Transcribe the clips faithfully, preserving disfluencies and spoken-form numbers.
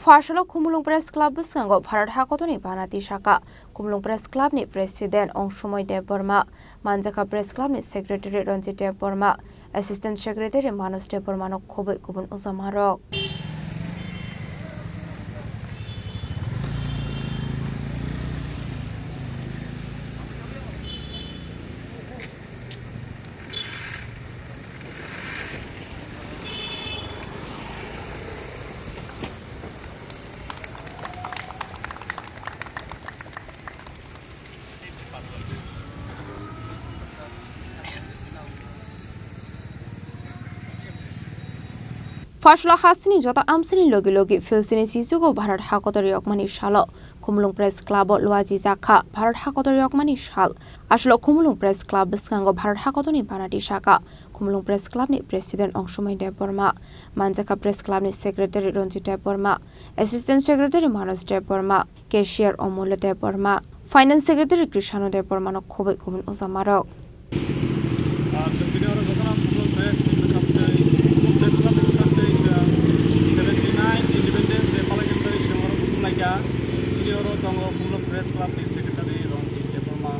Pharsalo Khumulwng Press Club bwskango Bharat hakotorni banati saka. Khumulwng Press Club ni President Ongsomoi Debbarma, Manjakha Press Club ni Secretary Ranjit Debbarma, Assistant Secretary Manoj Debbarma no khobwi kubun ujamarok. Pharsalo hasteni joto amchaini logi logi philsini sijugo Bharat hakotor yokmani salo Khumulwng Press Club o luaji jakha Bharat hakotor yokmani sal. Aswlo Khumulwng Press Club bwskango Bharat hakotorni banati saka. Khumulwng Press Club ni President Ongsomoi Debbarma, Manjakha Press Club ni Secretary Ranjit Debbarma, Assistant Secretary Manoj Debbarma, Cashier Omulya Debbarma, Finance Secretary Krishano Debbarma no khobwi kubun ujamarok. Ah, chwng tini oro jotono Khumulwng Press ni bwkhak tei, Khumulwng Press Club ni bwkhak tei chwng seventy nine Independence Day palaina bagwi chwng oro buthum laikha. Chini oro tongo Khumulwng Press Club ni Secretary Ranjit Debbarma,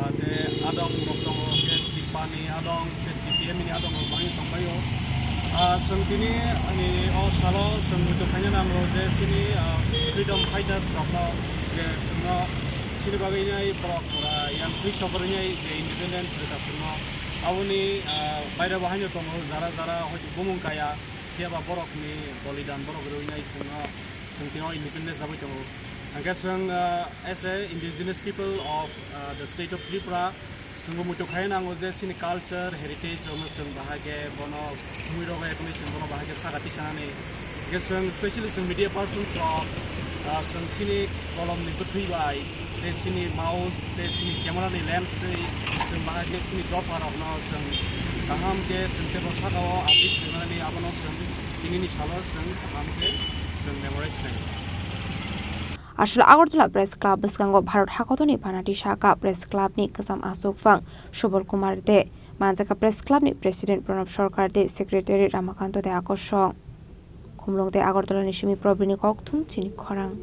ah, tei adong rok tongo, khe Tripani adong, khe T P M ni adong rok bangwi tongbaio. Ah, chwng tini ani o salo chwng muitu khaina nango je chini, ah, freedom fighters rokno je chwngno chini bagwi nai borok, ah, yang twi sokorwi nai je independence rwkha chwngno. Aboni, ah, baira bo haino tongo jara jara hoito bumung kaya, phiya ba borokni bolidan borok rwinai chwngno, chwng tini o independence jagwi tongo. Hwnkhe chwng, ah, as a indigenous people of, ah, the state of Tripura, chwngbo muitu khai nango je chini culture, heritage rokno chwng bahai khe bono thumui rogo ekhonwi chwng bono bahai khe saka tisanani. Hwnkhe chwng specially chwng media persons rok, ah, chwng chini kolomni bwthwi bai, tei chini mouse, tei chini camera ni lens twi chwng bahai khe chini dopha rokno chwng kaham khe chwng teibo saka o update khlaimani abono chwng tinini salo chwng kaham khe chwng memorize khlaio. Aswk Agartala Press Club bwskango Bharat hakotorni banati saka Press Club ni kwcham achukphang Subal Kumar De, Manjakha Press Club ni President Pranab Sarkar De, Secretary Ramakanto De Akosong. Khumulwng tei Agartala ni simi Probini kokthum chini khorang.